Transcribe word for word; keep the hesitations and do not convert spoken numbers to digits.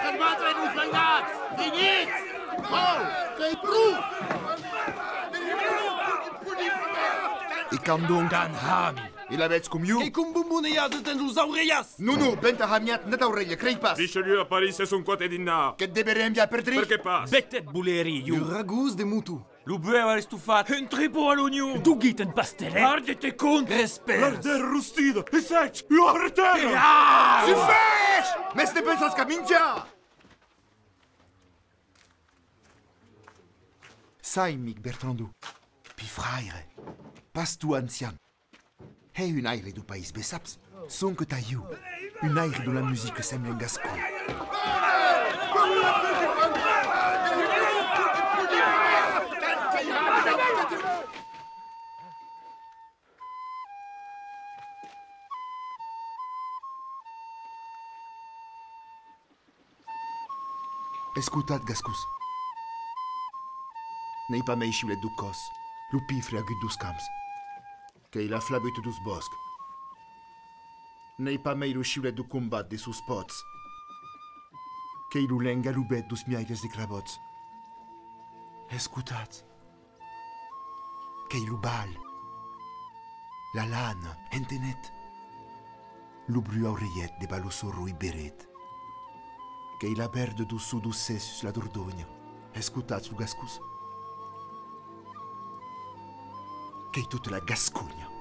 Calmatz-vos, los mainats! Venitz! Oh, qu'ei pro! E quand donc? Tan hami! E l'avètz com jo? Qu'ei com bombonejatz dens los aurelhas! Non, non, ben t'as hamiat nat aurelha, crei pas! Richelieu a París e son quate dinnar! Que't deverè enviar per drin! Perqué pas? Bèth eth boleri, jo! Un ragós de moton! Lo buèu a l'estofat! Un tripon a l'onhon! Dogit en pastelèr! Arde-te cont! Respèrs! L'arder rostida! E sèc! Lo arretèra! Ah! Sufeish! Mès te pensas qu'a minjar! Sai, amic Bertrando, pifraire, pastor ancian. Hè un aire deu país, be saps? Sonque tà jo, un aire dont la musica sembla un gascon. Escotatz, gascons. N'ei pas mei shiulet deu còs, lo pifre agut deus camps. Qu'ei la flabuta deus bòscs. N'ei pas mei lo shiulet deu combat de sos pòts. Qu'ei lo lengalobet deus miaires de crabòts. Escotatz. Qu'ei lo bal. La lana, entenetz? Lo brut aurelhet de Balossoroi beret. Qu'ei la verda deu sò dusser sus la Dordonha. Escotatz, los gascons. Qu'ei tota la Gasconha.